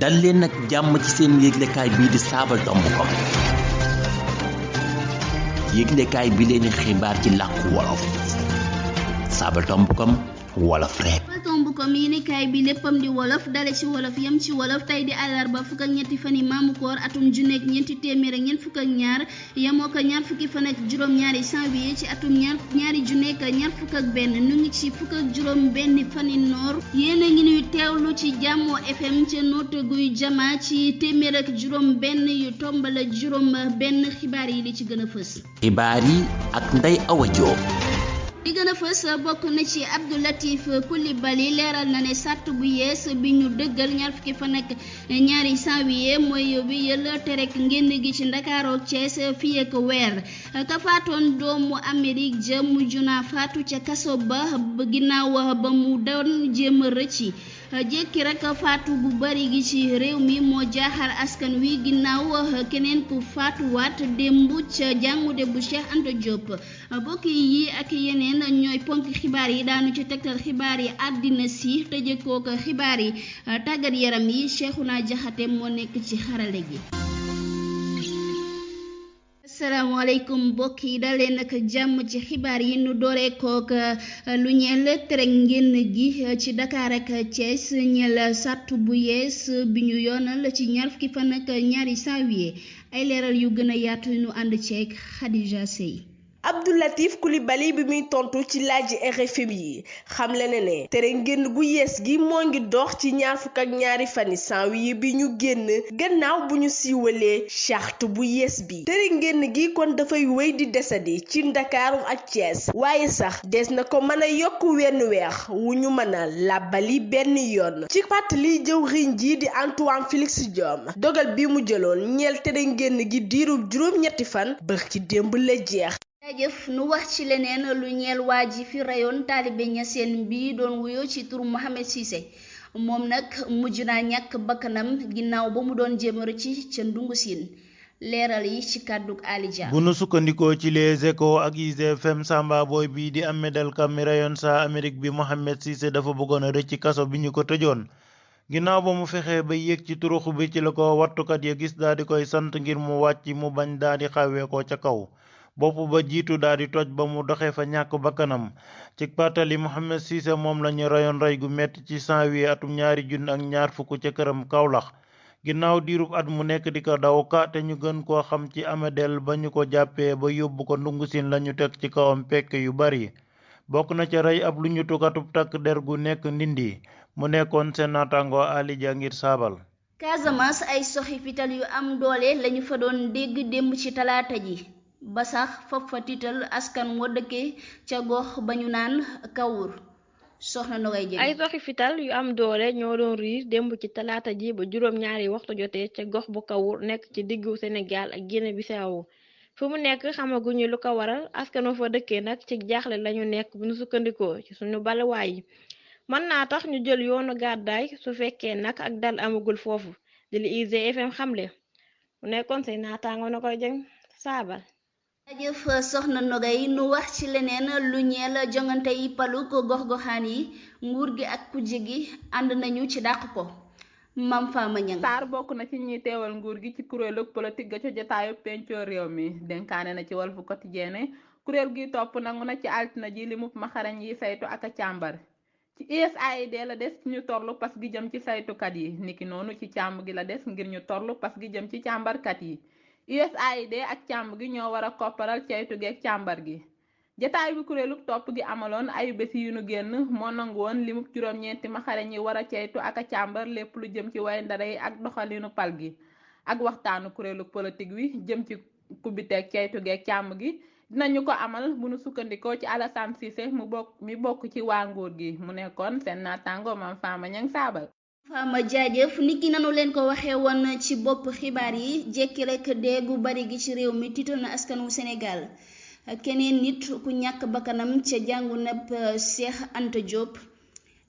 dal leen nag jàmm ci seen yëglekaay bii di Sabadombou.com yëglekaay bi leen xibaar ci làkku wolof Sabadombou.com wolof rek. Sabadombou.com yéenekaay bi léppam di wolof dale ci wolof yam ci wolof tey di àllarba fukk ak ñetti fan yi maamu koor atum junneeg ñeenti téeméer ak ñeent fukk ak ñaar yemoo ko ñaar fukki fan ak juróom-ñaari janvier ci atum ñaari junneeg ñaar fukk ak benn nu ngi ci fukk ak juróom benn fani noor yéen a ngi nuy teewlu ci Jàmmo FM ca noote guy jama ci téeméer ak juróom benn yu tombal juróom benn xibaar yi li ci gën a fës. xibaar yi ak Ndeye Awa Diop. li gën a fës bokk na ci Abdou Latif Coulibaly leeral na ne sàrt bu yees bi ñu dëggal ñaar fukki fan ak ñaari janvier mooy wéyal terek ngénn gi ci Ndakaaru ak Thiès fii ak weer ka faatoon doomu Amérique ja mujj na faatu ca kaso ba ginnaaw ba mu doon jéem a rëcci jékki rek faatu bu bari gi ci réew mi moo jaaxal askan wi ginnaaw keneen ku faatuwaat démb ca jàngude bu Cheikh Anta Diop bokk yi ak yeneen ñooy ponk xibaar yi daanu ci tegtal xibaar yi àddina si tëjee kook xibaar yi tàggat yaram yi Cheikhouna Diakhaté moo nekk ci xarale gi. asalaamaaleykum mbokk yi dalee nag jàmm ci xibaar yi nu dooree kook lu ñeel tere ngénn gi ci Dakar ak Thiès ñeel sàrt bu yees bi ñu yoonal ci ñaar fukki fan ak ñaari janvier ay leeral yu gën a yaatu nu ànd ceeg Khadija Sey. Abdou Latif Coulibaly bi muy tontu ci laaj RFM yi xamle na ne tere ngénn gu yees gi moo ngi dox ci ñaar fukk ak ñaari fani janvier bi ñu génn gannaaw bu ñu siiwalee charte bu yees bi tere ngénn gi kon dafay wéy di desandi ci Ndakaaru ak Thiès waaye sax des na ko mën a yokk wenn weex wu ñu mën a làbbali benn yoon ci fàttali jëwriñ ji di Antoine Félix Diome dogal bi mu jëloon ñeel tere ngénn gi diirub juróom-ñetti fan bër ci démb la jeex. jaajëf nu wax ci leneen lu ñeel waa ji fi reyoon taalibe ñaseen bi doon wuyoo ci turu Mohamed Cissé moom nag mujj naa ñàkk bakkanam ginnaaw ba mu doon jéem a rëcc ca Ndungu Siin leeral yi ci kàddug Ali Dia. bu nu sukkandikoo ci Les Échos ak IGFM Samba Boy bii di Ahmed El Kam mi reyoon saa Amérique bi Mohamed Cissé dafa bëggoon a rëcc ci kaso bi ñu ko tëjoon ginnaaw ba mu fexee ba yéeg ci turux bi ci la ko wattukat ya gis daal di koy sant ngir mu wàcc mu bañ daal di xawee ko ca kaw bopp ba jiitu daal di toj ba mu doxee fa ñàkk bakkanam ci pàttali Mohamed Cissé moom lañu reyoon rey gu metti ci janvier atum 2024 ca këram Kaolack ginnaaw diirub at mu nekk di ko daw ka te ñu gën koo xam ci Amadel ba ñu ko jàppee ba yóbbu ko Ndungu Siin lañu teg ci kawam pekk yu bari bokk na ca rey ab lu ñu tukatub takk der gu nekk Ndindi mu nekkoon seen naataango Ali Dia ngir saabal. Casamance ay soxi fital yu am doole lañu fa doon dégg démb ci talaata ji ba sax foofu fa tiital askan wa dëkkee ca gox ba ñu naan Kawur soxna Nogay Jëng. ay soxi fital yu am doole ñoo doon riir démb ci talaata ji ba juróom-ñaari waxtu jotee ca gox bu Kawur nekk ci diggu Sénégal ak Guinée Bissau fu mu nekk xamaguñu lu ko waral askan wa fa dëkkee nag ci jaaxle lañu nekk bu ñu sukkandikoo ci suñu balawaay yi mën naa tax ñu jël yoonu gàddaay su fekkee nag ak dal amagul foofu di li IGFM xamle mu nekkoon say naataango Nogay Jëng saabal. jëf soxna Nogay nu wax ci leneen lu ñeel jongante yi palu ko gox-goxaan yi nguur gi ak kujje gi ànd nañu ci dàq ko Mam Fama Ñang Sarr bokk na ci ñi teewal nguur gi ci kuréelu politique ga ca jotaayu pencoo réew mi dénkaane na ci Walf Quotidien kuréel gi topp nangu na ci altina ji li mub maxarañ yi saytu ak a càmbar ci USAID la des ñu torlu pas gi jëm ci saytukat yi niki noonu ci càmb gi la des ngir ñu torlu pas gi jëm ci càmbarkat yi USAID ak càmb gi ñoo war a kopparal ceytu geeg càmbar gi jataay bi kuréelu topp gi amaloon ayu bés yu nu génn moo nangu woon limub juróom-ñeenti maxarañ yi war a ceytu ak a càmbar lépp lu jëm ci way ndare yi ak doxalinu pal gi ak waxtaanu kuréelu politique wi jëm ci kubbiteeg ceytu geeg càmb gi dinañu ko amal bu nu sukkandikoo ci Alassane Cissé mi bokk ci waa nguur gi mu nekkoon seen naataango Mam Fama Ñang saabal. Fama jaajëf niki nanu leen ko waxee woon ci bopp xibaar yi jekki rek déegu bari gi ci réew mi tiital na askanu Sénégal keneen nit ku ñàkk bakkanam ca jàngu nab Cheikh Anta Diop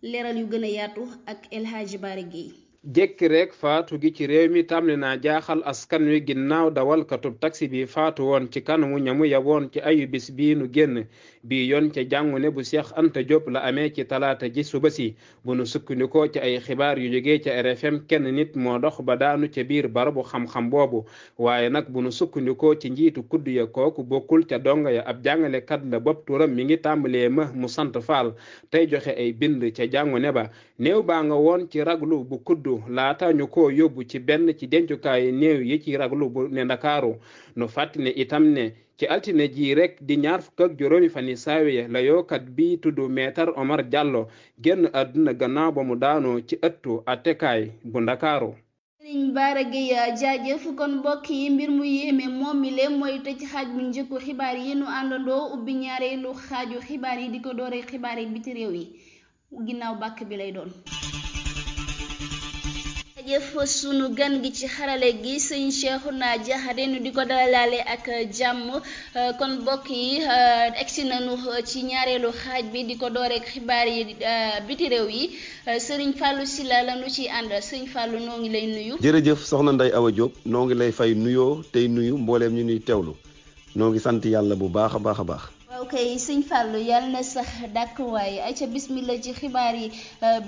leeral yu gën a yaatu ak El Hadji Bara Gueye. jekki rek faatu gi ci réew mi tàmbali naa jaaxal askan wi ginnaaw dawalkatub taxi bi faatu woon ci kanamu ñamu yaboon ci ayu bis bii nu génn bi yoon ca jàngu ne bu Cheikh Anta Diop la amee ci talaata ji suba si bu nu sukkandikoo ci ay xibaar yu jógee ca RFM kenn nit moo dox ba daanu ca biir barabu xam-xam boobu waaye nag bu nu sukkandikoo ci njiitu kudd ya kooku bokkul ca donga ya ab jàngalekat la bopp turam mi ngi tàmbalee mu sant Faal tey joxe ay bind ca jàngu ne ba néew baa nga woon ci raglu bu kudd laata ñu ko yóbbu ci benn ci dencukaay néew yi ci raglu bu ne Ndakaaru nu fàttali ne itam ne ci altine ji rek di 25 fani saawiya la yookat bi tudd Maître Omar Diallo génn àdduna gannaaw ba mu daanoo ci ëttu attekaay bu Ndakaaru. Sëriñ Bara Gueye jaajëf kon mbokk yi mbir mu yéeme moom mi lee mooy tëj xaaj bu njëkku xibaar yi nu àndandoo ubbi ñaareelu xaaju xibaar yi di ko dooree xibaar yi biti réew yi ginnaaw bàkk bi lay doon. jëf sunu gan gi ci xarale gi sëñ Cheikhouna Diakhaté nu di ko dalalaale ak jàmm kon mbokk yi egsi nañu ci ñaareelu xaaj bi di ko dooreek xibaar yi biti réew yi sëriñ Fallou Sylla la nu ci ànd sëñ Fallou noo ngi lay nuyu. jërëjëf soxna Ndeye Awa Diop noo ngi lay fay nuyoo tey nuyu mbooleem ñu nuy teewlu noo ngi sant yàlla bu baax a baax a baax. ok sëñ Fallou yàlla na sax dàkk waaye ay ca bismillah ci xibaar yi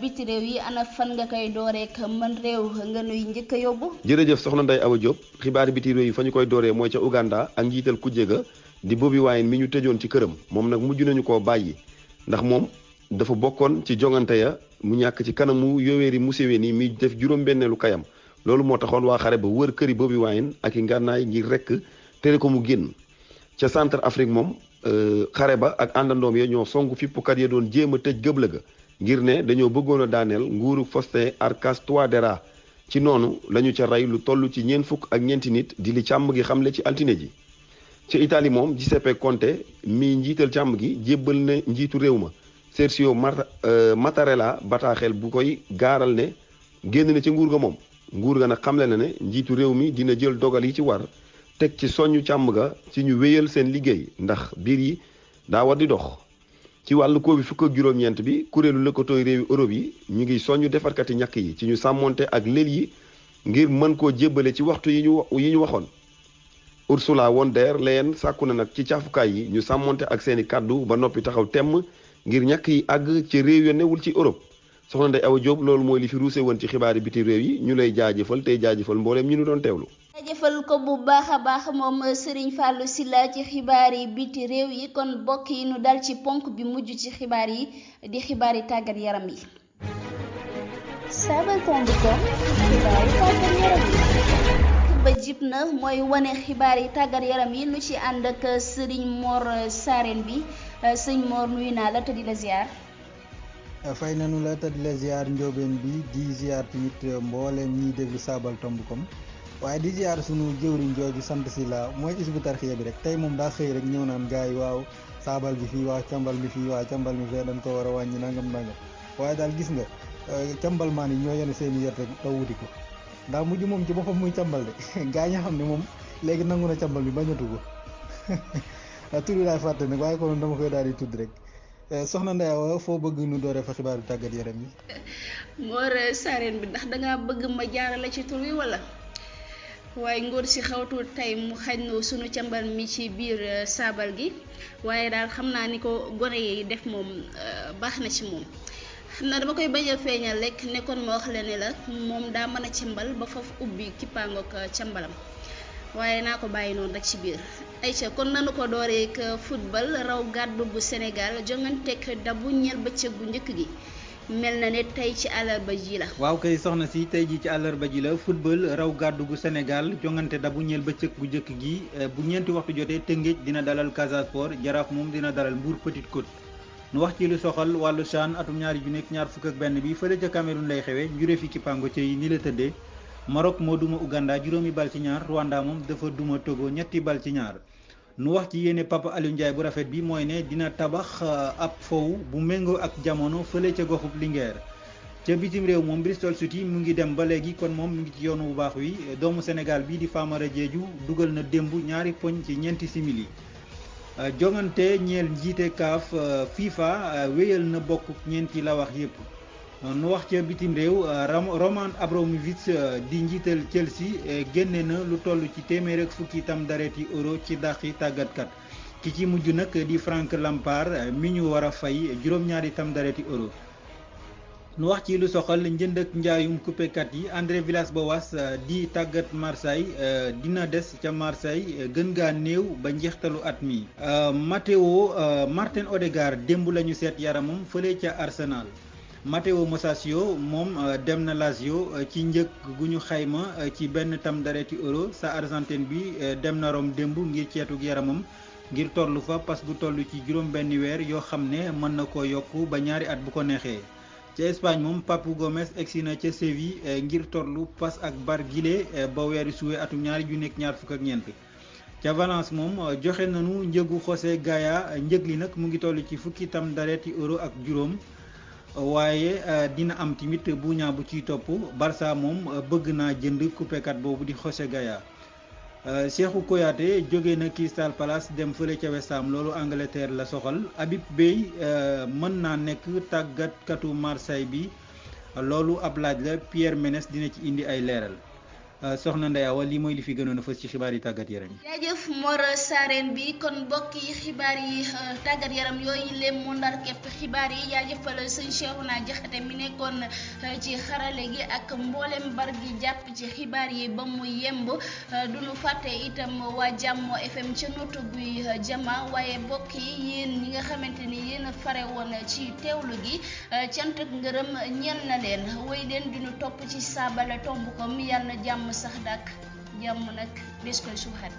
biti réew yi ana fan nga koy dooreek man réew nga nuy njëkk a yóbbu. jërëjëf soxna Ndeye Awa Diop xibaar biti réew yi fa ñu koy dooree mooy ca Uganda ak njiital kujje ga di Bobi Wine mi ñu tëjoon ci këram moom nag mujj nañu koo bàyyi ndax moom dafa bokkoon ci jongante ya mu ñàkk ci kanamu Yoweri Museveni mi def juróom-benneelu kayam loolu moo taxoon waa xare ba wër këri Bobi Wine ak i ngànnaay ngir rekk tere ko mu génn ca Centre Afrique moom xare ba ak àndandoom ya ñoo songu fippukat ya doon jéem a tëj gëbla ga ngir ne dañoo bëggoon a daaneel nguuru Faustin Archange Touadéra ci noonu lañu ca rey lu toll ci 4 nit di li càmm gi xamle ci altine ji ca Italie moom Giuseppe Conte mi njiital càmm gi jébbal ne njiitu réew ma Sergio Mattarella bataaxel bu koy gaaral ne génn na ca nguur ga moom nguur ga nag xamle na ne njiitu réew mi dina jël dogal yi ci war teg ci soññu càmm ga ci ñu wéyal seen liggéey ndax biir yi daa war di dox ci wàllu Covid 19 bi kuréelu lëkkatooy réewi Europe yi ñu ngi soññu defarkati ñàkk yi ci ñu sàmmonte ak lël yi ngir mën koo jébbale ci waxtu yi ñu waxoon Ursula von der Leyen sàkku na nag ci caafukaay yi ñu sàmmonte ak seeni kàddu ba noppi taxaw temm ngir ñàkk yi àgg ci réew ya newul ci Europe soxna Ndeye Awa Diop loolu mooy li fi ruuse woon ci xibaari biti réew yi ñu lay jaajëfal tey jaajëfal mbooleem ñu nu doon teewlu. jaajëfal ko bu baax a baax moom Serigne Fallou Sylla ci xibaar yi biti réew yi kon bokk yi nu dal ci ponk bi mujj ci xibaar yi di xibaar yi tàggat yaram yi. Sabadondo xibaar yi tàggat yaram yi. ba jib na mooy wane xibaar yi tàggat yaram yi nu ci ànd ak Serigne Mor Sarène bi sëñ Mor nuyu naa la te di la ziar. fay nanu la te di la ziar njóobeen bi di ziar tamit mbooleem ñiy déglu Sabadondo waaye di ziar sunu jëwriñ jooju sant si la mooy Hizbut Tarqiyyah bi rek tey moom daa xëy rek ñëw naan gars yi waaw saabal gi fii waaw càmbal mi fii waaw càmbal mi fee dañ ko war a wàññi nangam waaye daal gis nga càmbal maan yi ñoo yenu seen yet rek taw wuti ko ndax mujj moom ci boppam muy càmbal de gaa ñi xam ne moom léegi nangu na càmbal mi bañatu ko tudd laay fàtte nag waaye konoon dama koy daal di tudd rek soxna Ndeye Awa foo bëgg nu dooree fa xibaaru tàggat yaram yi. Mor Sarène bi ndax dangaa bëgg ma jaarale ci tur wi wala. waaye ngóor si xawtul tey mu xañ na sunu càmbal mi ci biir saabal gi waaye daal xam naa ni ko gone yi def moom baax na ci moom xam naa dama koy bañ a feeñal rek nekkoon ma wax la ne la moom daa mën a càmbal ba foofu ubbi kippaangook càmbalam waaye naa ko bàyyi noonu rek ci biir ayca kon nanu ko dooreek football raw gàddu bu Sénégal jonganteeg dabu ñeel bëccëg bu njëkk gi mel na ne tey ci àllarba ji la. waaw kay soxna si tey ji ci àllarba ji la football raw gàddu gu Sénégal jongante dabu ñeel bëccëg bu njëkk gi bu ñeenti waxtu jotee Tëngéej dina dalal Casa Sport Jaraaf moom dina dalal Mbour Petite Côte. nu wax ci lu soxal wàllu CHAN atum 2021 bi fële ca Cameroun lay xewee njuree fi Kipango ci ni la tëddee Maroc moo duma Uganda juróomi bal ci ñaar Rwanda moom dafa duma Togo ñetti bal ci ñaar. nu wax ci yéene Papa Aliou Ndiaye bu rafet bi mooy ne dina tabax ab fow bu méngoo ak jamono fële ca goxub Linguère ca bitim réew moom Bristol City mu ngi dem ba léegi kon moom mu ngi ci yoonu bu baax wi doomu Sénégal bi di Famara Diédhiou dugal na démb ñaari poñ ci ñeenti simili jongante ñeel njiite CAF FIFA wéyal na bokk ñeenti la wax yépp nu wax ca bitim réew Roman Abramovich di njiital Chelsea génne na lu toll ci téeméer ak fukki tam dareeti euro ci dàqi tàggatkat ki ci mujj nag di Frank Lampard mi ñu war a fay juróom-ñaari tam dareeti euro. nu wax ci lu soxal njënd ak njaayum coupekat yi André Villas-Boas di tàggat Marseille dina des ca Marseille gën gaa néew ba njeextalu at mi. Martin Odegaard démb la ñu seet yaramam fële ca Arsenal. Matteo Musacchio moom dem na Lazio ci njëg gu ñu xayma ci benn tam dareeti euro sa Argentine bi dem na Rome démb ngir ceetug yaramam ngir tollu fa pas gu toll ci juróom benni weer yoo xam ne mën na ko yokk ba ñaari at bu ko neexee. ca Espagne moom Papu Gomez egsi na ca Séville ngir tollu pas ak Barguilé ba weeri suwe atum 2024. ca Valence moom joxe nañu njëgu José Gaya njëg li nag mu ngi toll ci fukki tam dareeti euro ak juróom. waaye dina am tamit buñaa bu ciy topp Barça moom bëgg naa jënd coupekat boobu di José Gaya. Cheikhou Kouyaté jóge na Crystal Palace dem fële ca West Ham loolu Angleterre la soxal. Habib Beye mën naa nekk tàggatkatu Marseille bi loolu ab laaj la Pierre Ménès dina ci indi ay leeral. soxna Ndeye Awa lii mooy li fi gënoon a fës ci xibaar yi tàggat yaram yi. jaajëf Mor Sareen bi kon mbokk yi xibaar yi tàggat yaram yooyu léem mu ndar képp xibaar yi jaajëfal sëñ Cheikhouna Diakhaté mi nekkoon ci xarale gi ak mboolem bar gi jàpp ci xibaar yi ba mu yemb duñu fàtte itam waa Jàmmo FM ca notu guy jama waaye mbokk yi yéen ñi nga xamante ni yéen a fare woon ci teewlu gi cant ak ngërëm ñeel na leen wéy leen diñu topp ci saabale tomb kom yàlla na jàmm sax dàkk jàmm nag des koy suuxat